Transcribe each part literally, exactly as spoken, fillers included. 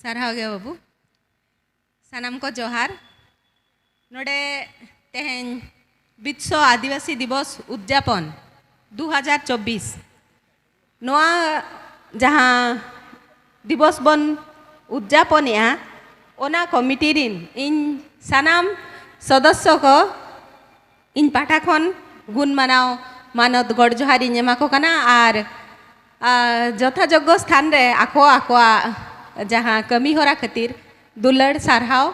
ᱥᱟᱨᱦᱟᱣ ᱜᱮ ᱵᱟᱹᱵᱩ᱾ ᱥᱟᱱᱟᱢ ᱠᱚ ᱡᱚᱦᱟᱨ᱾ ᱱᱚᱰᱮ ᱛᱮᱦᱮᱧ ᱵᱤᱥᱥᱚ ᱟᱹᱫᱤᱵᱟᱹᱥᱤ ᱫᱤᱵᱚᱥ ᱩᱫᱽᱡᱟᱯᱚᱱ ᱫᱩ ᱦᱟᱡᱟᱨ ᱪᱚᱵᱵᱤᱥ, ᱱᱚᱣᱟ ᱡᱟᱦᱟᱸ ᱫᱤᱵᱚᱥ ᱵᱚᱱ ᱩᱫᱽᱡᱟᱯᱚᱱᱮᱜᱼᱟ, ᱚᱱᱟ ᱠᱚᱢᱤᱴᱤ ᱨᱤᱱ ᱤᱧ ᱥᱟᱱᱟᱢ ᱥᱚᱫᱚᱥᱥᱚ ᱠᱚ ᱤᱧ ᱯᱟᱦᱴᱟ ᱠᱷᱚᱱ ᱜᱩᱱ ᱢᱟᱱᱟᱣ ᱢᱟᱱᱚᱛ ᱜᱚᱰ ᱡᱚᱦᱟᱨ ᱤᱧ ᱮᱢᱟ ᱠᱚ ᱠᱟᱱᱟ᱾ ᱟᱨ, ᱟ, ᱡᱚᱛᱷᱟᱡᱳᱜᱽᱜᱚ ᱥᱛᱷᱟᱱ ᱨᱮ ᱟᱠᱚ ᱟᱠᱚᱣᱟᱜ ᱡᱟᱦᱟᱸ ᱠᱟᱹᱢᱤ ᱦᱚᱨᱟ ᱠᱷᱟᱹᱛᱤᱨ ᱫᱩᱞᱟᱹᱲ ᱥᱟᱨᱦᱟᱣ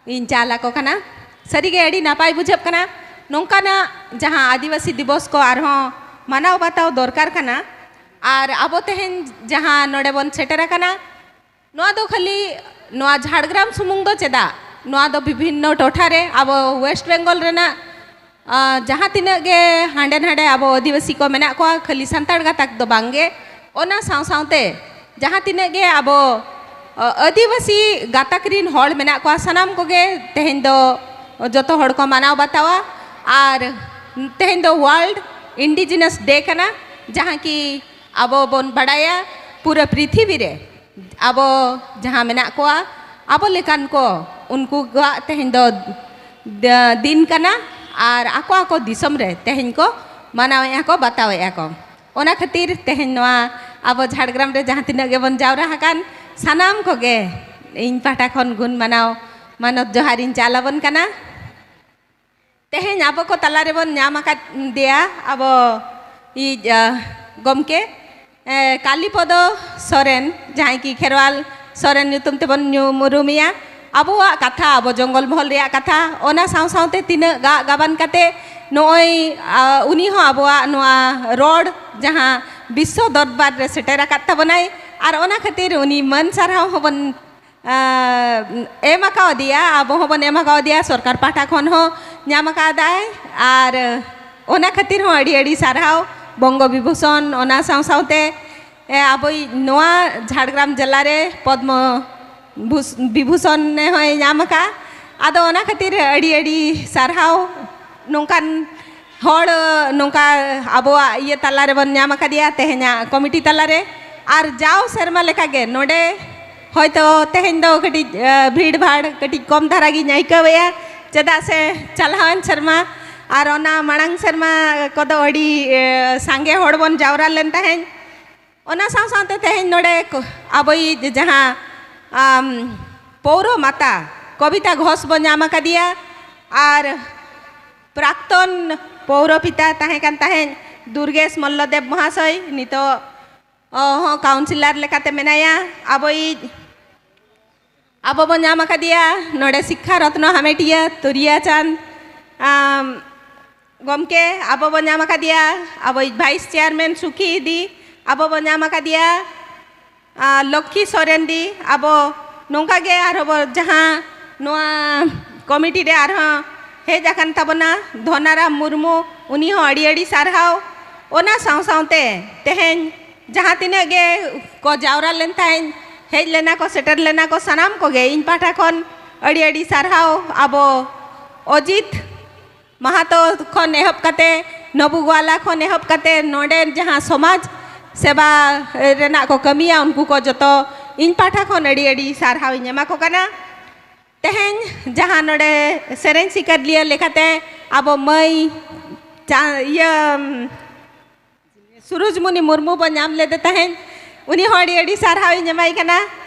ᱤᱧ ᱪᱟᱞ ᱟᱠᱚ ᱠᱟᱱᱟ᱾ ᱥᱟᱹᱨᱤᱜᱮ ᱟᱹᱰᱤ ᱱᱟᱯᱟᱭ ᱵᱩᱡᱷᱟᱹᱜ ᱠᱟᱱᱟ᱾ ᱱᱚᱝᱠᱟᱱᱟᱜ ᱡᱟᱦᱟᱸ ᱟᱹᱫᱤᱵᱟᱹᱥᱤ ᱫᱤᱵᱚᱥ ᱠᱚ ᱟᱨᱦᱚᱸ ᱢᱟᱱᱟᱣ ᱵᱟᱛᱟᱣ ᱫᱚᱨᱠᱟᱨ ᱠᱟᱱᱟ᱾ ᱟᱨ ᱟᱵᱚ ᱛᱮᱦᱮᱧ ᱡᱟᱦᱟᱸ ᱱᱚᱰᱮ ᱵᱚᱱ ᱥᱮᱴᱮᱨ ᱟᱠᱟᱱᱟ, ᱱᱚᱣᱟ ᱫᱚ ᱠᱷᱟᱹᱞᱤ ᱱᱚᱣᱟ ᱡᱷᱟᱲᱜᱨᱟᱢ ᱥᱩᱢᱩᱝ ᱫᱚ ᱪᱮᱫᱟᱜ, ᱱᱚᱣᱟ ᱫᱚ ᱵᱤᱵᱷᱤᱱᱱᱚ ᱴᱚᱴᱷᱟ ᱨᱮ, ᱟᱵᱚ ᱣᱮᱥᱴ ᱵᱮᱝᱜᱚᱞ ᱨᱮᱱᱟᱜ, ᱟ, ᱡᱟᱦᱟᱸ ᱛᱤᱱᱟᱹᱜ ᱜᱮ ᱦᱟᱸᱰᱮ ᱱᱟᱰᱮ ᱟᱵᱚ ᱟᱹᱫᱤᱵᱟᱹᱥᱤ ᱠᱚ ᱢᱮᱱᱟᱜ ᱠᱚᱣᱟ, ᱠᱷᱟᱹᱞᱤ ᱥᱟᱱᱛᱟᱲ ᱜᱟᱛᱟᱠ ᱫᱚ ᱵᱟᱝ ᱜᱮ, ᱚᱱᱟ ᱥᱟᱶ ᱥᱟᱶᱛᱮ ᱡᱟᱦᱟᱸ ᱛᱤᱱᱟᱹᱜ ᱜᱮ ᱟᱵᱚ, ᱟ, ᱟᱹᱫᱤᱵᱟᱹᱥᱤ ᱜᱟᱛᱟᱠ ᱨᱤᱱ ᱦᱚᱲ ᱢᱮᱱᱟᱜ ᱠᱚᱣᱟ, ᱥᱟᱱᱟᱢ ᱠᱚᱜᱮ ᱛᱮᱦᱮᱧ ᱫᱚ ᱡᱚᱛᱚ ᱦᱚᱲ ᱠᱚ ᱢᱟᱱᱟᱣ ᱵᱟᱛᱟᱣᱟ᱾ ᱟᱨ ᱛᱮᱦᱮᱧ ᱫᱚ World Indigenous Day ᱠᱟᱱᱟ, ᱡᱟᱦᱟᱸ ᱠᱤ ᱟᱵᱚ ᱵᱚᱱ ᱵᱟᱰᱟᱭᱟ ᱯᱩᱨᱟᱹ ᱯᱨᱤᱛᱷᱤᱵᱤ ᱨᱮ ᱟᱵᱚ ᱡᱟᱦᱟᱸ ᱢᱮᱱᱟᱜ ᱠᱚᱣᱟ, ᱟᱵᱚ ᱞᱮᱠᱟᱱ ᱠᱚ, ᱩᱱᱠᱩ ᱠᱚᱣᱟᱜ ᱛᱮᱦᱮᱧ ᱫᱚ ᱫ-, ᱫᱤᱱ ᱠᱟᱱᱟ᱾ ᱟᱨ ᱟᱠᱚ ᱟᱠᱚ ᱫᱤᱥᱚᱢ ᱨᱮ ᱛᱮᱦᱮᱧ ᱠᱚ ᱢᱟᱱᱟᱣᱮᱫᱼᱟ ᱠᱚ, ᱵᱟᱛᱟᱣᱮᱫᱼᱟ ᱠᱚ᱾ ᱚᱱᱟ ᱠᱷᱟᱹᱛᱤᱨ ᱛᱮᱦᱮᱧ ᱱᱚᱣᱟ ᱟᱵᱚ ᱡᱷᱟᱲᱜᱨᱟᱢ ᱨᱮ ᱡᱟᱦᱟᱸ ᱛᱤᱱᱟᱹᱜ ᱜᱮᱵᱚᱱ ᱡᱟᱣᱨᱟ ᱟᱠᱟᱱ, ᱥᱟᱱᱟᱢ ᱠᱚᱜᱮ ᱤᱧ ᱯᱟᱦᱴᱟ ᱠᱷᱚᱱ ᱜᱩᱱ ᱢᱟᱱᱟᱣ ᱢᱟᱱᱚᱛ ᱡᱚᱦᱟᱨ ᱤᱧ ᱪᱟᱞ ᱟᱵᱚᱱ ᱠᱟᱱᱟ᱾ ᱛᱮᱦᱮᱧ ᱟᱵᱚ ᱠᱚ ᱛᱟᱞᱟ ᱨᱮᱵᱚᱱ ᱧᱟᱢ ᱟᱠᱟᱫᱮᱭᱟ ᱟᱵᱚᱭᱤᱡ, ᱟ, ᱜᱚᱢᱠᱮ, ᱮ, ᱠᱟᱞᱤᱯᱚᱫᱚ ᱥᱚᱨᱮᱱ, ᱡᱟᱦᱟᱸᱭ ᱠᱤ ᱠᱷᱮᱨᱣᱟᱞ ᱥᱚᱨᱮᱱ ᱧᱩᱛᱩᱢ ᱛᱮᱵᱚᱱ ᱧᱩᱢ ᱩᱨᱩᱢᱮᱭᱟ᱾ ᱟᱵᱚᱣᱟᱜ ᱠᱟᱛᱷᱟ, ᱟᱵᱚ ᱡᱚᱝᱜᱚᱞ ᱢᱚᱦᱚᱞ ᱨᱮᱭᱟᱜ ᱠᱟᱛᱷᱟ, ᱚᱱᱟ ᱥᱟᱶ ᱥᱟᱶᱛᱮ ᱛᱤᱱᱟᱹᱜ ᱜᱟᱜ ᱜᱟᱵᱟᱱ ᱠᱟᱛᱮ ᱱᱚᱜᱼᱚᱭ, ᱟ, ᱩᱱᱤ ᱦᱚᱸ ᱟᱵᱚᱣᱟᱜ ᱱᱚᱣᱟ ᱨᱚᱲ ᱡᱟᱦᱟᱸ ᱵᱤᱥᱥᱚ ᱫᱚᱨᱵᱟᱨ ᱨᱮ ᱥᱮᱴᱮᱨ ᱟᱠᱟᱫ ᱛᱟᱵᱚᱱᱟᱭ, ᱟᱨ ᱚᱱᱟ ᱠᱷᱟᱹᱛᱤᱨ ᱩᱱᱤ ᱢᱟᱹᱱ ᱥᱟᱨᱦᱟᱣ ᱦᱚᱸᱵᱚᱱ ᱟᱸ, ᱮᱢ ᱟᱠᱟᱣᱟᱫᱮᱭᱟ, ᱟᱵᱚ ᱦᱚᱸᱵᱚᱱ ᱮᱢ ᱟᱠᱟᱣᱟᱫᱮᱭᱟ, ᱥᱚᱨᱠᱟᱨ ᱯᱟᱦᱴᱟ ᱠᱷᱚᱱ ᱦᱚᱸ ᱧᱟᱢ ᱟᱠᱟᱫᱟᱭ᱾ ᱟᱨ ᱚᱱᱟ ᱠᱷᱟᱹᱛᱤᱨ ᱦᱚᱸ ᱟᱹᱰᱤ ᱟᱹᱰᱤ ᱥᱟᱨᱦᱟᱣ ᱵᱚᱝᱜᱚ ᱵᱤᱵᱷᱩᱥᱚᱱ, ᱚᱱᱟ ᱥᱟᱶ ᱥᱟᱶᱛᱮ, ᱮ, ᱟᱵᱚᱭᱤᱡ ᱱᱚᱣᱟ ᱡᱷᱟᱲᱜᱨᱟᱢ ᱡᱮᱞᱟ ᱨᱮ ᱯᱚᱫᱽᱢᱚ ᱵᱷᱩᱥ-, ᱵᱤᱵᱷᱩᱥᱚᱱ ᱦᱚᱸᱭ ᱧᱟᱢ ᱟᱠᱟᱫᱼᱟ᱾ ᱟᱫᱚ ᱚᱱᱟ ᱠᱷᱟᱹᱛᱤᱨ ᱟᱹᱰᱤ ᱟᱹᱰᱤ ᱥᱟᱨᱦᱟᱣ᱾ ᱱᱚᱝᱠᱟᱱ ᱦᱚᱲ ᱱᱚᱝᱠᱟ ᱟᱵᱚᱣᱟᱜ ᱤᱭᱟᱹ ᱛᱟᱞᱟ ᱨᱮᱵᱚᱱ ᱧᱟᱢ ᱟᱠᱟᱫᱮᱭᱟ ᱛᱮᱦᱮᱧᱟᱜ ᱠᱚᱢᱤᱴᱤ ᱛᱟᱞᱟ ᱨᱮ᱾ ᱟᱨ ᱡᱟᱣ ᱥᱮᱨᱢᱟ ᱞᱮᱠᱟᱜᱮ ᱱᱚᱰᱮ ᱦᱚᱭᱛᱚ ᱛᱮᱦᱮᱧ ᱫᱚ ᱠᱟᱹᱴᱤᱡ ᱵᱷᱤᱲ ᱵᱷᱟᱲ ᱠᱟᱹᱴᱤᱡ ᱠᱚᱢ ᱫᱷᱟᱨᱟ ᱜᱤᱧ ᱟᱹᱭᱠᱟᱹᱣᱮᱫᱼᱟ, ᱪᱮᱫᱟᱜ ᱥᱮ ᱪᱟᱞᱟᱣᱮᱱ ᱥᱮᱨᱢᱟ ᱟᱨ ᱚᱱᱟ ᱢᱟᱲᱟᱝ ᱥᱮᱨᱢᱟ ᱠᱚᱫᱚ ᱟᱹᱰᱤ ᱥᱟᱸᱜᱮ ᱦᱚᱲ ᱵᱚᱱ ᱡᱟᱣᱨᱟ ᱞᱮᱱ ᱛᱟᱦᱮᱸᱫ᱾ ᱚᱱᱟ ᱥᱟᱶ ᱥᱟᱶᱛᱮ ᱛᱮᱦᱮᱧ ᱱᱚᱰᱮ ᱟᱵᱚᱭᱤᱡ ᱡᱟᱦᱟᱸ ᱯᱳᱣᱨᱚ ᱢᱟᱛᱟ ᱠᱚᱵᱤᱛᱟ ᱜᱷᱳᱥ ᱵᱚᱱ ᱧᱟᱢ ᱟᱠᱟᱫᱮᱭᱟ, ᱟᱨ ᱯᱨᱟᱠᱛᱚᱱ ᱯᱳᱣᱨᱚ ᱯᱤᱛᱟ ᱛᱟᱦᱮᱸ ᱠᱟᱱ ᱛᱟᱦᱮᱸᱫ ᱫᱩᱨᱜᱮᱥ ᱢᱚᱞᱞᱚᱫᱮᱵ ᱢᱚᱦᱟᱥᱚᱭ, ᱱᱤᱛᱚᱜ ᱦᱚᱸ ᱠᱟᱣᱩᱱᱥᱤᱞᱟᱨ ᱞᱮᱠᱟᱛᱮ ᱢᱮᱱᱟᱭᱟ᱾ ᱟᱵᱚᱭᱤᱡ ᱟᱵᱚ ᱵᱚᱱ ᱧᱟᱢ ᱟᱠᱟᱫᱮᱭᱟ ᱱᱚᱰᱮ ᱥᱤᱠᱠᱷᱟ ᱨᱚᱛᱱᱚ ᱦᱟᱢᱮᱴᱤᱭᱟᱹ ᱛᱩᱨᱤᱭᱟ ᱪᱟᱸᱫᱽ ᱜᱚᱢᱠᱮ, ᱟᱵᱚ ᱵᱚᱱ ᱧᱟᱢ ᱟᱠᱟᱫᱮᱭᱟ ᱟᱵᱚᱭᱤᱡ ᱵᱷᱟᱭᱤᱥ ᱪᱮᱭᱟᱨᱢᱮᱱ ᱥᱩᱠᱷᱤ ᱫᱤ, ᱟᱵᱚ ᱵᱚᱱ ᱧᱟᱢ ᱟᱠᱟᱫᱮᱭᱟ ᱞᱚᱠᱠᱷᱤ ᱥᱚᱨᱮᱱ ᱫᱤ᱾ ᱟᱵᱚ ᱱᱚᱝᱠᱟ ᱜᱮ ᱟᱨᱦᱚᱸ ᱵᱚ ᱡᱟᱦᱟᱸ ᱱᱚᱣᱟ ᱠᱚᱢᱤᱴᱤ ᱨᱮ ᱟᱨᱦᱚᱸ ᱦᱮᱡ ᱟᱠᱟᱱ ᱛᱟᱵᱚᱱᱟ ᱫᱷᱚᱱᱟᱨᱟᱢ ᱢᱩᱨᱢᱩ, ᱩᱱᱤ ᱦᱚᱸ ᱟᱹᱰᱤ ᱟᱹᱰᱤ ᱥᱟᱨᱦᱟᱣ᱾ ᱚᱱᱟ ᱥᱟᱶ ᱥᱟᱶᱛᱮ ᱛᱮᱦᱮᱧ ᱡᱟᱦᱟᱸ ᱛᱤᱱᱟᱹᱜ ᱜᱮ ᱠᱚ ᱡᱟᱣᱨᱟ ᱞᱮᱱ ᱛᱟᱦᱮᱸᱫ, ᱦᱮᱡ ᱞᱮᱱᱟ ᱠᱚ, ᱥᱮᱴᱮᱨ ᱞᱮᱱᱟ ᱠᱚ, ᱥᱟᱱᱟᱢ ᱠᱚᱜᱮ ᱤᱧ ᱯᱟᱦᱴᱟ ᱠᱷᱚᱱ ᱟᱹᱰᱤ ᱟᱹᱰᱤ ᱥᱟᱨᱦᱟᱣ᱾ ᱟᱵᱚ ᱚᱡᱤᱛ ᱢᱟᱦᱟᱛᱚ ᱠᱷᱚᱱ ᱮᱦᱚᱵ ᱠᱟᱛᱮ, ᱱᱚᱵᱩ ᱜᱳᱣᱟᱞᱟ ᱠᱷᱚᱱ ᱮᱦᱚᱵ ᱠᱟᱛᱮ, ᱱᱚᱰᱮᱱ ᱡᱟᱦᱟᱸ ᱥᱚᱢᱟᱡᱽ ᱥᱮᱵᱟ ᱨᱮᱱᱟᱜ ᱠᱚ ᱠᱟᱹᱢᱤᱭᱟ, ᱩᱱᱠᱩ ᱠᱚ ᱡᱚᱛᱚ ᱤᱧ ᱯᱟᱦᱴᱟ ᱠᱷᱚᱱ ᱟᱹᱰᱤ ᱟᱹᱰᱤ ᱥᱟᱨᱦᱟᱣ ᱤᱧ ᱮᱢᱟ ᱠᱚ ᱠᱟᱱᱟ᱾ ᱛᱮᱦᱮᱧ ᱡᱟᱦᱟᱸ ᱱᱚᱰᱮ ᱥᱮᱨᱮᱧ ᱥᱤᱠᱟᱹᱨᱤᱭᱟᱹ ᱞᱮᱠᱟᱛᱮ ᱟᱵᱚ ᱢᱟᱹᱭ ᱪᱟ- ᱤᱭᱟᱹ ᱥᱩᱨᱩᱡᱽᱢᱩᱱᱤ ᱢᱩᱨᱢᱩ ᱵᱚ ᱧᱟᱢ ᱞᱮᱫᱮ ᱛᱟᱦᱮᱸᱫ, ᱩᱱᱤ ᱦᱚᱸ ᱟᱹᱰᱤ ᱟᱹᱰᱤ ᱥᱟᱨᱦᱟᱣ ᱤᱧ ᱮᱢᱟᱭ ᱠᱟᱱᱟ᱾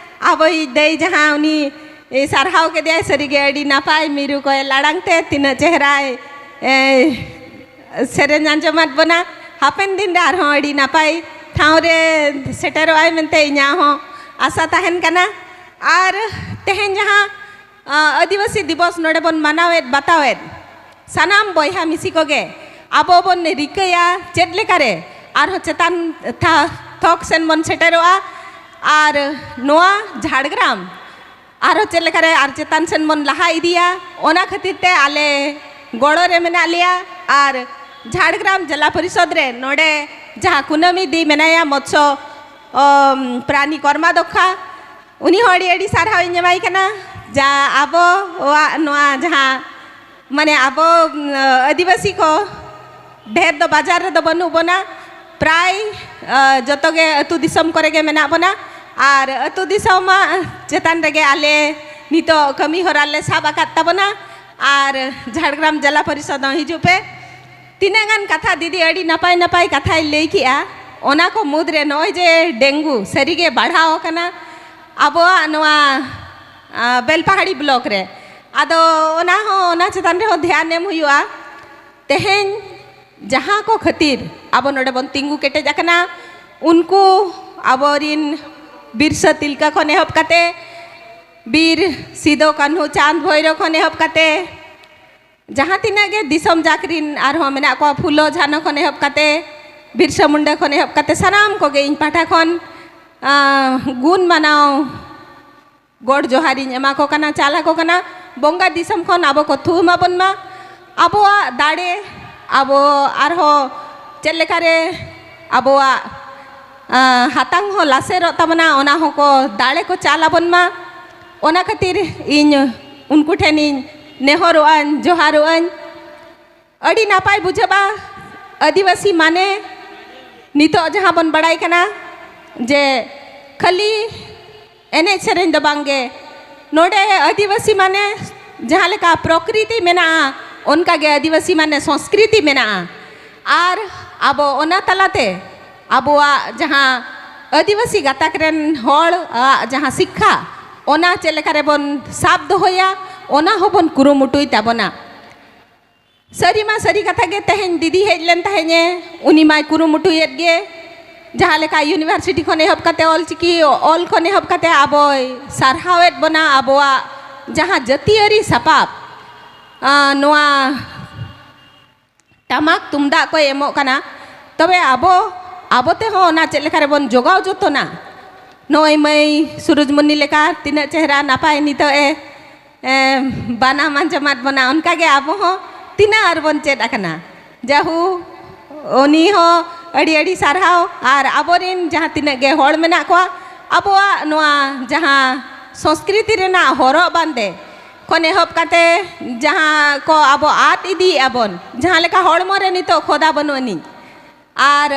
ᱟᱵᱚᱭᱤᱡ ᱫᱟᱹᱭ ᱡᱟᱦᱟᱸ ᱩᱱᱤ ᱥᱟᱨᱦᱟᱣ ᱠᱮᱫᱮᱭᱟᱭ, ᱥᱟᱹᱨᱤᱜᱮ ᱟᱹᱰᱤ ᱱᱟᱯᱟᱭ ᱢᱤᱨᱩ ᱠᱚᱭ ᱞᱟᱲᱟᱝ ᱛᱮ ᱛᱤᱱᱟᱹᱜ ᱪᱮᱦᱨᱟᱭ ᱥᱮᱨᱮᱧ ᱟᱸᱡᱚᱢᱟᱫ ᱵᱚᱱᱟ᱾ ᱦᱟᱯᱮᱱ ᱫᱤᱱ ᱨᱮ ᱟᱨᱦᱚᱸ ᱟᱹᱰᱤ ᱱᱟᱯᱟᱭ ᱴᱷᱟᱶ ᱨᱮ ᱥᱮᱴᱮᱨᱚᱜ ᱟᱭ ᱢᱮᱱᱛᱮ ᱤᱧᱟᱹᱜ ᱦᱚᱸ ᱟᱥᱟ ᱛᱟᱦᱮᱱ ᱠᱟᱱᱟ᱾ ᱟᱨ ᱛᱮᱦᱮᱧ ᱡᱟᱦᱟᱸ ᱟᱹᱫᱤᱵᱟᱹᱥᱤ ᱫᱤᱵᱚᱥ ᱱᱚᱰᱮ ᱵᱚᱱ ᱢᱟᱱᱟᱣᱮᱫ ᱵᱟᱛᱟᱣᱮᱫ, ᱥᱟᱱᱟᱢ ᱵᱚᱭᱦᱟ ᱢᱤᱥᱤ ᱠᱚᱜᱮ ᱟᱵᱚ ᱵᱚᱱ ᱨᱤᱠᱟᱹᱭᱟ ᱪᱮᱫ ᱞᱮᱠᱟᱨᱮ ᱟᱨᱦᱚᱸ ᱪᱮᱛᱟᱱ ᱛᱷᱟ- ᱛᱷᱚᱠ ᱥᱮᱱ ᱵᱚᱱ ᱥᱮᱴᱮᱨᱚᱜᱼᱟ, ᱟᱨ ᱱᱚᱣᱟ ᱡᱷᱟᱲᱜᱨᱟᱢ ᱟᱨᱦᱚᱸ ᱪᱮᱫ ᱞᱮᱠᱟᱨᱮ ᱟᱨ ᱪᱮᱛᱟᱱ ᱥᱮᱱ ᱵᱚᱱ ᱞᱟᱦᱟ ᱤᱫᱤᱭᱟ, ᱚᱱᱟ ᱠᱷᱟᱹᱛᱤᱨ ᱛᱮ ᱟᱞᱮ ᱜᱚᱲᱚ ᱨᱮ ᱢᱮᱱᱟᱜ ᱞᱮᱭᱟ᱾ ᱟᱨ ᱡᱷᱟᱲᱜᱨᱟᱢ ᱡᱮᱞᱟ ᱯᱚᱨᱤᱥᱚᱫᱽ ᱨᱮ ᱱᱚᱰᱮ ᱡᱟᱦᱟᱸ ᱠᱩᱱᱟᱹᱢᱤ ᱫᱤ ᱢᱮᱱᱟᱭᱟ, ᱢᱚᱛᱥᱚ ᱯᱨᱟᱱᱤ ᱠᱚᱨᱢᱟᱫᱚᱠᱷᱟ, ᱩᱱᱤ ᱦᱚᱸ ᱟᱹᱰᱤ ᱟᱹᱰᱤ ᱥᱟᱨᱦᱟᱣ ᱤᱧ ᱮᱢᱟᱭ ᱠᱟᱱᱟ᱾ ᱡᱟ ᱟᱵᱚᱣᱟᱜ ᱱᱚᱣᱟ ᱡᱟᱦᱟᱸ ᱢᱟᱱᱮ ᱟᱵᱚ ᱟᱹᱫᱤᱵᱟᱹᱥᱤ ᱠᱚ ᱰᱷᱮᱨ ᱫᱚ ᱵᱟᱡᱟᱨ ᱨᱮᱫᱚ ᱵᱟᱹᱱᱩᱜ ᱵᱚᱱᱟ, ᱯᱨᱟᱭ ᱡᱚᱛᱚ ᱜᱮ ᱟᱹᱛᱩ ᱫᱤᱥᱚᱢ ᱠᱚᱨᱮ ᱜᱮ ᱢᱮᱱᱟᱜ ᱵᱚᱱᱟ᱾ ᱟᱨ ᱟᱹᱛᱩ ᱫᱤᱥᱚᱢᱟᱜ ᱪᱮᱛᱟᱱ ᱨᱮᱜᱮ ᱟᱞᱮ ᱱᱤᱛᱚᱜ ᱠᱟᱹᱢᱤ ᱦᱚᱨᱟ ᱞᱮ ᱥᱟᱵ ᱟᱠᱟᱫ ᱛᱟᱵᱚᱱᱟ᱾ ᱟᱨ ᱡᱷᱟᱲᱜᱨᱟᱢ ᱡᱮᱞᱟ ᱯᱚᱨᱤᱥᱚᱫ ᱦᱚᱸ ᱦᱤᱡᱩᱜ ᱯᱮ᱾ ᱛᱤᱱᱟᱹᱜ ᱜᱟᱱ ᱠᱟᱛᱷᱟ ᱫᱤᱫᱤ ᱟᱹᱰᱤ ᱱᱟᱯᱟᱭ ᱱᱟᱯᱟᱭ ᱠᱟᱛᱷᱟᱭ ᱞᱟᱹᱭ ᱠᱮᱜᱼᱟ, ᱚᱱᱟ ᱠᱚ ᱢᱩᱫᱽᱨᱮ ᱱᱚᱜᱼᱚᱭ ᱡᱮ ᱰᱮᱝᱜᱩ ᱥᱟᱹᱨᱤᱜᱮ ᱵᱟᱲᱦᱟᱣ ᱟᱠᱟᱱᱟ ᱟᱵᱚᱣᱟᱜ ᱱᱚᱣᱟ, ᱟ, ᱵᱮᱞᱯᱟᱦᱟᱲᱤ ᱵᱞᱚᱠ ᱨᱮ᱾ ᱟᱫᱚ ᱚᱱᱟ ᱦᱚᱸ, ᱚᱱᱟ ᱪᱮᱛᱟᱱ ᱨᱮᱦᱚᱸ ᱫᱷᱮᱭᱟᱱ ᱮᱢ ᱦᱩᱭᱩᱜᱼᱟ᱾ ᱛᱮᱦᱮᱧ ᱡᱟᱦᱟᱸ ᱠᱚ ᱠᱷᱟᱹᱛᱤᱨ ᱟᱵᱚ ᱱᱚᱰᱮ ᱵᱚᱱ ᱛᱤᱸᱜᱩ ᱠᱮᱴᱮᱡ ᱟᱠᱟᱱᱟ, ᱩᱱᱠᱩ ᱟᱵᱚᱨᱤᱱ ᱵᱤᱨᱥᱟᱹ ᱛᱤᱞᱠᱟᱹ ᱠᱷᱚᱱ ᱮᱦᱚᱵ ᱠᱟᱛᱮ, ᱵᱤᱨ ᱥᱤᱫᱚ ᱠᱟᱹᱱᱦᱩ ᱪᱟᱸᱫᱽ ᱵᱷᱳᱭᱨᱳ ᱠᱷᱚᱱ ᱮᱦᱚᱵ ᱠᱟᱛᱮ, ᱡᱟᱦᱟᱸ ᱛᱤᱱᱟᱹᱜ ᱜᱮ ᱫᱤᱥᱚᱢ ᱡᱟᱠ ᱨᱤᱱ ᱟᱨᱦᱚᱸ ᱢᱮᱱᱟᱜ ᱠᱚᱣᱟ, ᱯᱷᱩᱞᱳ ᱡᱷᱟᱱᱚ ᱠᱷᱚᱱ ᱮᱦᱚᱵ ᱠᱟᱛᱮ, ᱵᱤᱨᱥᱟᱹ ᱢᱩᱱᱰᱟᱹ ᱠᱷᱚᱱ ᱮᱦᱚᱵ ᱠᱟᱛᱮ, ᱥᱟᱱᱟᱢ ᱠᱚᱜᱮ ᱤᱧ ᱯᱟᱦᱴᱟ ᱠᱷᱚᱱ, ᱟᱸ, ᱜᱩᱱ ᱢᱟᱱᱟᱣ ᱜᱚᱰ ᱡᱚᱦᱟᱨᱤᱧ ᱮᱢᱟ ᱠᱚ ᱠᱟᱱᱟ, ᱪᱟᱞ ᱟᱠᱚ ᱠᱟᱱᱟ᱾ ᱵᱚᱸᱜᱟ ᱫᱤᱥᱚᱢ ᱠᱷᱚᱱ ᱟᱵᱚ ᱠᱚ ᱛᱷᱩᱢ ᱟᱵᱚᱱ ᱢᱟ᱾ ᱟᱵᱚᱣᱟᱜ ᱫᱟᱲᱮ, ᱟᱵᱚ ᱟᱨᱦᱚᱸ ᱪᱮᱫ ᱞᱮᱠᱟᱨᱮ ᱟᱵᱚᱣᱟᱜ, ᱟᱸ, ᱦᱟᱛᱟᱝ ᱦᱚᱸ ᱞᱟᱥᱮᱨᱚᱜ ᱛᱟᱵᱚᱱᱟ, ᱚᱱᱟ ᱦᱚᱸᱠᱚ ᱫᱟᱲᱮ ᱠᱚ ᱪᱟᱞ ᱟᱵᱚᱱ ᱢᱟ᱾ ᱚᱱᱟ ᱠᱷᱟᱹᱛᱤᱨ ᱤᱧ ᱩᱱᱠᱩ ᱴᱷᱮᱱᱤᱧ ᱱᱮᱦᱚᱨᱚᱜ ᱟᱹᱧ, ᱡᱚᱦᱟᱨᱚᱜ ᱟᱹᱧ᱾ ᱟᱹᱰᱤ ᱱᱟᱯᱟᱭ ᱵᱩᱡᱷᱟᱹᱜᱼᱟ ᱟᱹᱫᱤᱵᱟᱹᱥᱤ ᱢᱟᱱᱮ ᱱᱤᱛᱚᱜ ᱡᱟᱦᱟᱸ ᱵᱚᱱ ᱵᱟᱲᱟᱭ ᱠᱟᱱᱟ ᱡᱮ ᱠᱷᱟᱹᱞᱤ ᱮᱱᱮᱡ ᱥᱮᱨᱮᱧ ᱫᱚ ᱵᱟᱝᱜᱮ, ᱱᱚᱰᱮ ᱟᱹᱫᱤᱵᱟᱹᱥᱤ ᱢᱟᱱᱮ ᱡᱟᱦᱟᱸ ᱞᱮᱠᱟ ᱯᱨᱚᱠᱨᱤᱛᱤ ᱢᱮᱱᱟᱜᱼᱟ, ᱚᱱᱠᱟᱜᱮ ᱟᱹᱫᱤᱵᱟᱹᱥᱤ ᱢᱟᱱᱮ ᱥᱚᱝᱥᱠᱨᱤᱛᱤ ᱢᱮᱱᱟᱜᱼᱟ᱾ ᱟᱨ ᱟᱵᱚ ᱚᱱᱟ ᱛᱟᱞᱟᱛᱮ ᱟᱵᱚᱣᱟᱜ ᱡᱟᱦᱟᱸ ᱟᱹᱫᱤᱵᱟᱹᱥᱤ ᱜᱟᱛᱟᱠ ᱨᱮᱱ ᱦᱚᱲᱟᱜ ᱡᱟᱦᱟᱸ ᱥᱤᱠᱠᱷᱟ, ᱚᱱᱟ ᱪᱮᱫ ᱞᱮᱠᱟ ᱨᱮᱵᱚᱱ ᱥᱟᱵ ᱫᱚᱦᱚᱭᱟ, ᱚᱱᱟ ᱦᱚᱸᱵᱚᱱ ᱠᱩᱨᱩᱢᱩᱴᱩᱭ ᱛᱟᱵᱚᱱᱟ᱾ ᱥᱟᱹᱨᱤ ᱢᱟ ᱥᱟᱹᱨᱤ ᱠᱟᱛᱷᱟ ᱜᱮ, ᱛᱮᱦᱮᱧ ᱫᱤᱫᱤ ᱦᱮᱡ ᱞᱮᱱ ᱛᱟᱦᱮᱸᱧᱮ, ᱩᱱᱤ ᱢᱟᱭ ᱠᱩᱨᱩᱢᱩᱴᱩᱭᱮᱫ ᱜᱮ, ᱡᱟᱦᱟᱸ ᱞᱮᱠᱟ ᱤᱭᱩᱱᱤᱵᱷᱟᱨᱥᱤᱴᱤ ᱠᱷᱚᱱ ᱮᱦᱚᱵ ᱠᱟᱛᱮ ᱚᱞ ᱪᱤᱠᱤ ᱚᱞ ᱠᱷᱚᱱ ᱮᱦᱚᱵ ᱠᱟᱛᱮ ᱟᱵᱚᱭ ᱥᱟᱨᱦᱟᱣᱮᱫ ᱵᱚᱱᱟ, ᱟᱵᱚᱣᱟᱜ ᱡᱟᱦᱟᱸ ᱡᱟᱹᱛᱤᱭᱟᱹᱨᱤ ᱥᱟᱯᱟᱵ, ᱟᱸ, ᱱᱚᱣᱟ ᱴᱟᱢᱟᱠ ᱛᱩᱢᱫᱟᱜ ᱠᱚᱭ ᱮᱢᱚᱜ ᱠᱟᱱᱟ, ᱛᱚᱵᱮ ᱟᱵᱚ, ᱟᱵᱚ ᱛᱮᱦᱚᱸ ᱚᱱᱟ ᱪᱮᱫ ᱞᱮᱠᱟ ᱨᱮᱵᱚᱱ ᱡᱚᱜᱟᱣ ᱡᱚᱛᱚᱱᱟ? ᱱᱚᱜᱼᱚᱭ ᱢᱟᱹᱭ ᱥᱩᱨᱩᱡᱽᱢᱩᱱᱤ ᱞᱮᱠᱟ ᱛᱤᱱᱟᱹᱜ ᱪᱮᱦᱨᱟ ᱱᱟᱯᱟᱭ ᱱᱤᱛᱚᱜ ᱮ, ᱮ, ᱵᱟᱱᱟᱢ ᱟᱸᱡᱚᱢᱟᱫ ᱵᱚᱱᱟ, ᱚᱱᱠᱟᱜᱮ ᱟᱵᱚ ᱦᱚᱸ ᱛᱤᱱᱟᱹᱜ ᱟᱨ ᱵᱚᱱ ᱪᱮᱫ ᱟᱠᱟᱱᱟ᱾ ᱡᱟᱦᱩ, ᱩᱱᱤ ᱦᱚᱸ ᱟᱹᱰᱤ ᱟᱹᱰᱤ ᱥᱟᱨᱦᱟᱣ, ᱟᱨ ᱟᱵᱚᱨᱮᱱ ᱡᱟᱦᱟᱸ ᱛᱤᱱᱟᱹᱜ ᱜᱮ ᱦᱚᱲ ᱢᱮᱱᱟᱜ ᱠᱚᱣᱟ, ᱟᱵᱚᱣᱟᱜ ᱱᱚᱣᱟ ᱡᱟᱦᱟᱸ ᱥᱚᱸᱥᱠᱨᱤᱛᱤ ᱨᱮᱱᱟᱜ ᱦᱚᱨᱚᱜ ᱵᱟᱸᱫᱮ ᱠᱷᱚᱱ ᱮᱦᱚᱵ ᱠᱟᱛᱮ ᱡᱟᱦᱟᱸ ᱠᱚ ᱟᱵᱚ ᱟᱫ ᱤᱫᱤᱭᱮᱫᱼᱟ ᱵᱚᱱ, ᱡᱟᱦᱟᱸ ᱞᱮᱠᱟ ᱦᱚᱲᱢᱚ ᱨᱮ ᱱᱤᱛᱚᱜ ᱠᱷᱚᱫᱟ ᱵᱟᱹᱱᱩᱜ ᱟᱹᱱᱤᱡ, ᱟᱨ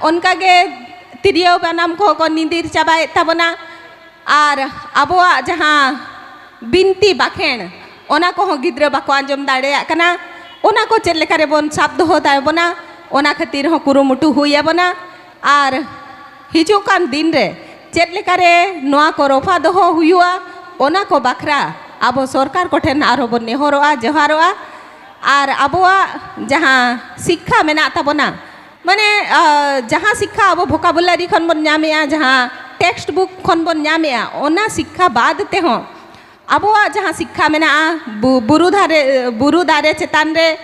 ᱚᱱᱠᱟᱜᱮ ᱛᱤᱨᱭᱳ ᱵᱟᱱᱟᱢ ᱠᱚᱦᱚᱸ ᱠᱚ ᱧᱤᱫᱤᱨ ᱪᱟᱵᱟᱭᱮᱫ ᱛᱟᱵᱚᱱᱟ᱾ ᱟᱨ ᱟᱵᱚᱣᱟᱜ ᱡᱟᱦᱟᱸ ᱵᱤᱱᱛᱤ ᱵᱟᱠᱷᱮᱬ, ᱚᱱᱟ ᱠᱚᱦᱚᱸ ᱜᱤᱫᱽᱨᱟᱹ ᱵᱟᱠᱚ ᱟᱸᱡᱚᱢ ᱫᱟᱲᱮᱭᱟᱜ ᱠᱟᱱᱟ᱾ ᱚᱱᱟ ᱠᱚ ᱪᱮᱫ ᱞᱮᱠᱟ ᱨᱮᱵᱚᱱ ᱥᱟᱵ ᱫᱚᱦᱚ ᱛᱟᱵᱚᱱᱟ, ᱚᱱᱟ ᱠᱷᱟᱹᱛᱤᱨ ᱦᱚᱸ ᱠᱩᱨᱩᱢᱩᱴᱩ ᱦᱩᱭ ᱟᱵᱚᱱᱟ᱾ ᱟᱨ ᱦᱤᱡᱩᱜ ᱠᱟᱱ ᱫᱤᱱ ᱨᱮ ᱪᱮᱫ ᱞᱮᱠᱟ ᱨᱮ ᱱᱚᱣᱟ ᱠᱚ ᱨᱚᱯᱷᱟ ᱫᱚᱦᱚ ᱦᱩᱭᱩᱜᱼᱟ, ᱚᱱᱟ ᱠᱚ ᱵᱟᱠᱷᱨᱟ ᱟᱵᱚ ᱥᱚᱨᱠᱟᱨ ᱠᱚᱴᱷᱮᱱ ᱟᱨᱦᱚᱸ ᱵᱚᱱ ᱱᱮᱦᱚᱨᱚᱜᱼᱟ, ᱡᱚᱦᱟᱨᱚᱜᱼᱟ᱾ ᱟᱨ ᱟᱵᱚᱣᱟᱜ ᱡᱟᱦᱟᱸ ᱥᱤᱠᱠᱷᱟ ᱢᱮᱱᱟᱜ ᱛᱟᱵᱚᱱᱟ, ᱢᱟᱱᱮ, ᱟᱸ, ᱡᱟᱦᱟᱸ ᱥᱤᱠᱠᱷᱟ ᱟᱵᱚ vocabulary ᱠᱷᱚᱱ ᱵᱚᱱ ᱧᱟᱢᱮᱜᱼᱟ, ᱡᱟᱦᱟᱸ text book ᱠᱷᱚᱱ ᱵᱚᱱ ᱧᱟᱢᱮᱜᱼᱟ, ᱚᱱᱟ ᱥᱤᱠᱠᱷᱟ ᱵᱟᱫ ᱛᱮᱦᱚᱸ ᱟᱵᱚᱣᱟᱜ ᱡᱟᱦᱟᱸ ᱥᱤᱠᱠᱷᱟ ᱢᱮᱱᱟᱜᱼᱟ, ᱵᱩ-, ᱵᱩᱨᱩ ᱫᱷᱟᱨᱮ, ᱵᱩᱨᱩ ᱫᱟᱨᱮ ᱪᱮᱛᱟᱱ ᱨᱮ,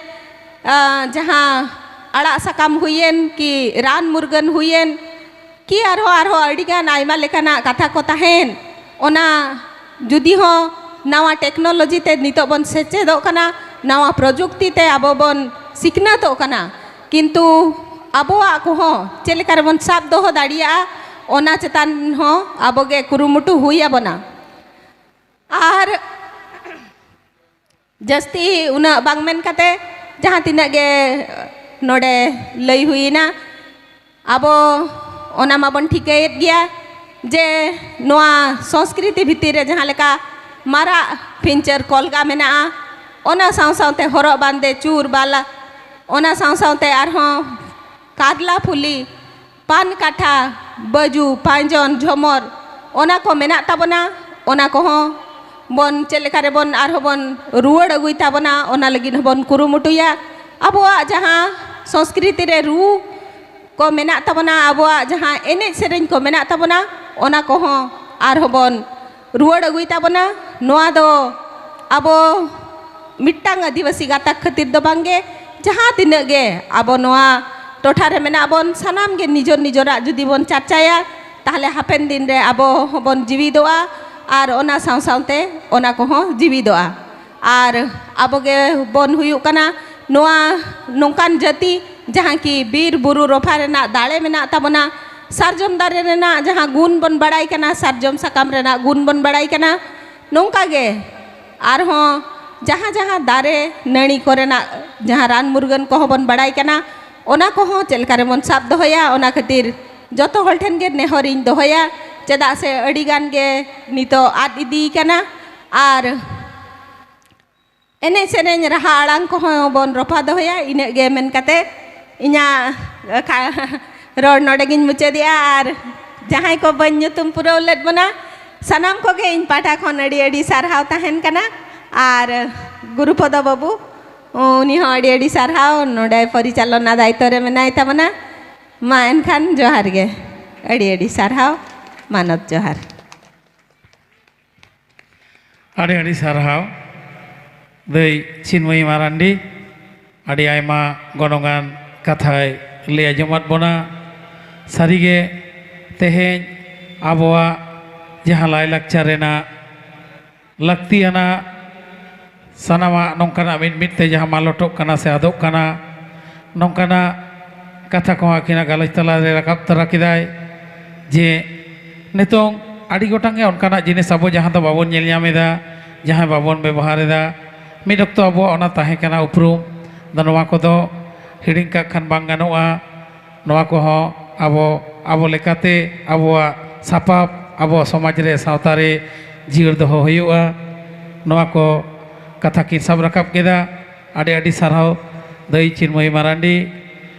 ᱟᱸ, ᱡᱟᱦᱟᱸ ᱟᱲᱟᱜ ᱥᱟᱠᱟᱢ ᱦᱩᱭᱮᱱ ᱠᱤ ᱨᱟᱱ ᱢᱩᱨᱜᱟᱹᱱ ᱦᱩᱭᱮᱱ, ᱠᱤ ᱟᱨᱦᱚᱸ, ᱟᱨᱦᱚᱸ ᱟᱹᱰᱤᱜᱟᱱ ᱟᱭᱢᱟ ᱞᱮᱠᱟᱱᱟᱜ ᱠᱟᱛᱷᱟ ᱠᱚ ᱛᱟᱦᱮᱱ, ᱚᱱᱟ ᱡᱩᱫᱤ ᱦᱚᱸ ᱱᱟᱣᱟ technology ᱛᱮ ᱱᱤᱛᱚᱜ ᱵᱚᱱ ᱥᱮᱪᱮᱫᱚᱜ ᱠᱟᱱᱟ, ᱱᱟᱣᱟ ᱯᱨᱚᱡᱩᱠᱛᱤ ᱛᱮ ᱟᱵᱚ ᱵᱚᱱ ᱥᱤᱠᱷᱱᱟᱹᱛᱚᱜ ᱠᱟᱱᱟ, ᱠᱤᱱᱛᱩ ᱟᱵᱚᱣᱟᱜ ᱠᱚᱦᱚᱸ ᱪᱮᱫ ᱞᱮᱠᱟ ᱨᱮᱵᱚᱱ ᱥᱟᱵ ᱫᱚᱦᱚ ᱫᱟᱲᱮᱭᱟᱜᱼᱟ, ᱚᱱᱟ ᱪᱮᱛᱟᱱ ᱦᱚᱸ ᱟᱵᱚᱜᱮ ᱠᱩᱨᱩᱢᱩᱴᱩ ᱦᱩᱭ ᱟᱵᱚᱱᱟ᱾ ᱟᱨ ᱡᱟᱹᱥᱛᱤ ᱩᱱᱟᱹᱜ ᱵᱟᱝ ᱢᱮᱱ ᱠᱟᱛᱮ, ᱡᱟᱦᱟᱸ ᱛᱤᱱᱟᱹᱜ ᱜᱮ ᱱᱚᱰᱮ ᱞᱟᱹᱭ ᱦᱩᱭᱮᱱᱟ, ᱟᱵᱚ ᱚᱱᱟ ᱢᱟᱵᱚᱱ ᱴᱷᱤᱠᱟᱹᱭᱮᱫ ᱜᱮᱭᱟ ᱡᱮ ᱱᱚᱣᱟ ᱥᱚᱝᱥᱠᱨᱤᱛᱤ ᱵᱷᱤᱛᱤᱨ ᱨᱮ ᱡᱟᱦᱟᱸ ᱞᱮᱠᱟ ᱢᱟᱨᱟᱜ ᱯᱤᱧᱪᱟᱹᱨ ᱠᱚᱞᱜᱟ ᱢᱮᱱᱟᱜᱼᱟ, ᱚᱱᱟ ᱥᱟᱶ ᱥᱟᱶᱛᱮ ᱦᱚᱨᱚᱜ ᱵᱟᱸᱫᱮ, ᱪᱩᱨ ᱵᱟᱞᱟ, ᱚᱱᱟ ᱥᱟᱶ ᱥᱟᱶᱛᱮ ᱟᱨᱦᱚᱸ ᱠᱟᱨᱞᱟ ᱯᱷᱩᱞᱤ, ᱯᱟᱱ ᱠᱟᱴᱷᱟ, ᱵᱟᱹᱡᱩ, ᱯᱟᱸᱡᱚᱱ, ᱡᱷᱚᱢᱚᱨ, ᱚᱱᱟ ᱠᱚ ᱢᱮᱱᱟᱜ ᱛᱟᱵᱚᱱᱟ᱾ ᱚᱱᱟ ᱠᱚᱦᱚᱸ ᱵᱚᱱ ᱪᱮᱫ ᱞᱮᱠᱟ ᱨᱮᱵᱚᱱ ᱟᱨᱦᱚᱸ ᱵᱚᱱ ᱨᱩᱣᱟᱹᱲ ᱟᱹᱜᱩᱭ ᱛᱟᱵᱚᱱᱟ, ᱚᱱᱟ ᱞᱟᱹᱜᱤᱫ ᱦᱚᱸᱵᱚᱱ ᱠᱩᱨᱩᱢᱩᱴᱩᱭᱟ᱾ ᱟᱵᱚᱣᱟᱜ ᱡᱟᱦᱟᱸ ᱥᱚᱝᱥᱠᱨᱤᱛᱤ ᱨᱮ ᱨᱩ ᱠᱚ ᱢᱮᱱᱟᱜ ᱛᱟᱵᱚᱱᱟ, ᱟᱵᱚᱣᱟᱜ ᱡᱟᱦᱟᱸ ᱮᱱᱮᱡ ᱥᱮᱨᱮᱧ ᱠᱚ ᱢᱮᱱᱟᱜ ᱛᱟᱵᱚᱱᱟ, ᱚᱱᱟ ᱠᱚᱦᱚᱸ ᱟᱨᱦᱚᱸ ᱵᱚᱱ ᱨᱩᱣᱟᱹᱲ ᱟᱹᱜᱩᱭ ᱛᱟᱵᱚᱱᱟ᱾ ᱱᱚᱣᱟ ᱫᱚ ᱟᱵᱚ ᱢᱤᱫᱴᱟᱝ ᱟᱹᱫᱤᱵᱟᱹᱥᱤ ᱜᱟᱛᱟᱠ ᱠᱷᱟᱹᱛᱤᱨ ᱫᱚ ᱵᱟᱝᱜᱮ, ᱡᱟᱦᱟᱸ ᱛᱤᱱᱟᱹᱜ ᱜᱮ ᱟᱵᱚ ᱱᱚᱣᱟ ᱴᱚᱴᱷᱟ ᱨᱮ ᱢᱮᱱᱟᱜ ᱵᱚᱱ, ᱥᱟᱱᱟᱢ ᱜᱮ ᱱᱤᱡᱚᱨ ᱱᱤᱡᱚᱨᱟᱜ ᱡᱩᱫᱤ ᱵᱚᱱ ᱪᱟᱨᱪᱟᱭᱟ, ᱛᱟᱦᱞᱮ ᱦᱟᱯᱮᱱ ᱫᱤᱱ ᱨᱮ ᱟᱵᱚ ᱦᱚᱸᱵᱚᱱ ᱡᱤᱣᱤᱫᱚᱜᱼᱟ ᱟᱨ ᱚᱱᱟ ᱥᱟᱶ ᱥᱟᱶᱛᱮ ᱚᱱᱟ ᱠᱚᱦᱚᱸ ᱡᱤᱣᱤᱫᱚᱜᱼᱟ᱾ ᱟᱨ ᱟᱵᱚ ᱜᱮ ᱵᱚᱱ ᱦᱩᱭᱩᱜ ᱠᱟᱱᱟ ᱱᱚᱣᱟ ᱱᱚᱝᱠᱟᱱ ᱡᱟᱹᱛᱤ, ᱡᱟᱦᱟᱸ ᱠᱤ ᱵᱤᱨ ᱵᱩᱨᱩ ᱨᱚᱯᱷᱟ ᱨᱮᱱᱟᱜ ᱫᱟᱲᱮ ᱢᱮᱱᱟᱜ ᱛᱟᱵᱚᱱᱟ, ᱥᱟᱨᱡᱚᱢ ᱫᱟᱨᱮ ᱨᱮᱱᱟᱜ ᱡᱟᱦᱟᱸ ᱜᱩᱱ ᱵᱚᱱ ᱵᱟᱲᱟᱭ ᱠᱟᱱᱟ, ᱥᱟᱨᱡᱚᱢ ᱥᱟᱠᱟᱢ ᱨᱮᱱᱟᱜ ᱜᱩᱱ ᱵᱚᱱ ᱵᱟᱲᱟᱭ ᱠᱟᱱᱟ, ᱱᱚᱝᱠᱟ ᱜᱮ ᱟᱨᱦᱚᱸ ᱡᱟᱦᱟᱸ ᱡᱟᱦᱟᱸ ᱫᱟᱨᱮ ᱱᱟᱹᱲᱤ ᱠᱚᱨᱮᱱᱟᱜ ᱡᱟᱦᱟᱸ ᱨᱟᱱ ᱢᱩᱨᱜᱟᱹᱱ ᱠᱚᱦᱚᱸ ᱵᱚᱱ ᱵᱟᱲᱟᱭ ᱠᱟᱱᱟ, ᱚᱱᱟ ᱠᱚᱦᱚᱸ ᱪᱮᱫ ᱞᱮᱠᱟ ᱨᱮᱵᱚᱱ ᱥᱟᱵ ᱫᱚᱦᱚᱭᱟ, ᱚᱱᱟ ᱠᱷᱟᱹᱛᱤᱨ ᱡᱚᱛᱚ ᱦᱚᱲ ᱴᱷᱮᱱ ᱜᱮ ᱱᱮᱦᱚᱨᱤᱧ ᱫᱚᱦᱚᱭᱟ, ᱪᱮᱫᱟᱜ ᱥᱮ ᱟᱹᱰᱤ ᱜᱟᱱ ᱜᱮ ᱱᱤᱛᱚᱜ ᱟᱫ ᱤᱫᱤᱭ ᱠᱟᱱᱟ᱾ ᱟᱨ ᱮᱱᱮᱡ ᱥᱮᱨᱮᱧ ᱨᱟᱦᱟ ᱟᱲᱟᱝ ᱠᱚᱦᱚᱸ ᱵᱚᱱ ᱨᱚᱯᱷᱟ ᱫᱚᱦᱚᱭᱟ᱾ ᱤᱱᱟᱹᱜ ᱜᱮ ᱢᱮᱱ ᱠᱟᱛᱮ ᱤᱧᱟᱹᱜ ᱠᱟ-, ᱨᱚᱲ ᱱᱚᱰᱮ ᱜᱤᱧ ᱢᱩᱪᱟᱹᱫᱮᱜᱼᱟ᱾ ᱟᱨ ᱡᱟᱦᱟᱸᱭ ᱠᱚ ᱵᱟᱹᱧ ᱧᱩᱛᱩᱢ ᱯᱩᱨᱟᱹᱣ ᱞᱮᱫ ᱵᱚᱱᱟ, ᱥᱟᱱᱟᱢ ᱠᱚᱜᱮ ᱤᱧ ᱯᱟᱦᱴᱟ ᱠᱷᱚᱱ ᱟᱹᱰᱤ ᱟᱹᱰᱤ ᱥᱟᱨᱦᱟᱣ ᱛᱟᱦᱮᱱ ᱠᱟᱱᱟ᱾ ᱟᱨ ᱜᱩᱨᱩᱯᱚᱫᱚ ᱵᱟᱹᱵᱩ, ᱩᱱᱤ ᱦᱚᱸ ᱟᱹᱰᱤ ᱟᱹᱰᱤ ᱥᱟᱨᱦᱟᱣ, ᱱᱚᱰᱮ ᱯᱚᱨᱤᱪᱟᱞᱚᱱᱟ ᱫᱟᱭᱤᱛᱛᱚ ᱨᱮ ᱢᱮᱱᱟᱭ ᱛᱟᱵᱚᱱᱟ᱾ ᱢᱟ ᱮᱱᱠᱷᱟᱱ ᱡᱚᱦᱟᱨ ᱜᱮ, ᱟᱹᱰᱤ ᱟᱹᱰᱤ ᱥᱟᱨᱦᱟᱣ, ᱢᱟᱱᱚᱛ ᱡᱚᱦᱟᱨ᱾ ᱟᱹᱰᱤ ᱟᱹᱰᱤ ᱥᱟᱨᱦᱟᱣ ᱫᱟᱹᱭ ᱪᱤᱱᱢᱚᱭᱤ ᱢᱟᱨᱟᱱᱰᱤ, ᱟᱹᱰᱤ ᱟᱭᱢᱟ ᱜᱚᱱᱚᱝᱟᱱ ᱠᱟᱛᱷᱟᱭ ᱞᱟᱹᱭ ᱟᱸᱡᱚᱢᱟᱫ ᱵᱚᱱᱟ᱾ ᱥᱟᱹᱨᱤᱜᱮ ᱛᱮᱦᱮᱧ ᱟᱵᱚᱣᱟᱜ ᱡᱟᱦᱟᱸ ᱞᱟᱭᱞᱟᱠᱪᱟᱨ ᱨᱮᱱᱟᱜ ᱞᱟᱹᱠᱛᱤᱭᱟᱱᱟᱜ ᱥᱟᱱᱟᱢᱟᱜ ᱱᱚᱝᱠᱟᱱᱟᱜ ᱢᱤᱫ ᱢᱤᱫ ᱛᱮ ᱡᱟᱦᱟᱸ ᱢᱟᱞᱚᱴᱚᱜ ᱠᱟᱱᱟ ᱥᱮ ᱟᱫᱚᱜ ᱠᱟᱱᱟ, ᱱᱚᱝᱠᱟᱱᱟᱜ ᱠᱟᱛᱷᱟ ᱠᱚᱦᱚᱸ ᱟᱹᱠᱤᱱᱟᱜ ᱜᱟᱞᱚᱪ ᱛᱟᱞᱟᱨᱮ ᱨᱟᱠᱟᱵ ᱛᱚᱨᱟ ᱠᱮᱫᱟᱭ ᱡᱮ ᱱᱤᱛᱚᱝ ᱟᱹᱰᱤ ᱜᱚᱴᱟᱝ ᱜᱮ ᱚᱱᱠᱟᱱᱟᱜ ᱡᱤᱱᱤᱥ ᱟᱵᱚ ᱡᱟᱦᱟᱸ ᱫᱚ ᱵᱟᱵᱚᱱ ᱧᱮᱞ ᱧᱟᱢ ᱮᱫᱟ, ᱡᱟᱦᱟᱸ ᱵᱟᱵᱚᱱ ᱵᱮᱵᱚᱦᱟᱨ ᱮᱫᱟ᱾ ᱢᱤᱫ ᱚᱠᱛᱚ ᱟᱵᱚᱣᱟᱜ ᱚᱱᱟ ᱛᱟᱦᱮᱸ ᱠᱟᱱᱟ ᱩᱯᱨᱩᱢ, ᱟᱫᱚ ᱱᱚᱣᱟ ᱠᱚᱫᱚ ᱦᱤᱲᱤᱧ ᱠᱟᱜ ᱠᱷᱟᱱ ᱵᱟᱝ ᱜᱟᱱᱚᱜᱼᱟ᱾ ᱱᱚᱣᱟ ᱠᱚᱦᱚᱸ ᱟᱵᱚ, ᱟᱵᱚ ᱞᱮᱠᱟᱛᱮ ᱟᱵᱚᱣᱟᱜ ᱥᱟᱯᱟᱵ, ᱟᱵᱚᱣᱟᱜ ᱥᱚᱢᱟᱡᱽ ᱨᱮ, ᱥᱟᱶᱛᱟ ᱨᱮ ᱡᱤᱭᱟᱹᱲ ᱫᱚᱦᱚ ᱦᱩᱭᱩᱜᱼᱟ᱾ ᱱᱚᱣᱟ ᱠᱚ ᱠᱟᱛᱷᱟ ᱠᱤᱱ ᱥᱟᱵ ᱨᱟᱠᱟᱵ ᱠᱮᱫᱟ᱾ ᱟᱹᱰᱤ ᱟᱹᱰᱤ ᱥᱟᱨᱦᱟᱣ ᱫᱟᱹᱭ ᱪᱤᱱᱢᱚᱭ ᱢᱟᱨᱟᱱᱰᱤ᱾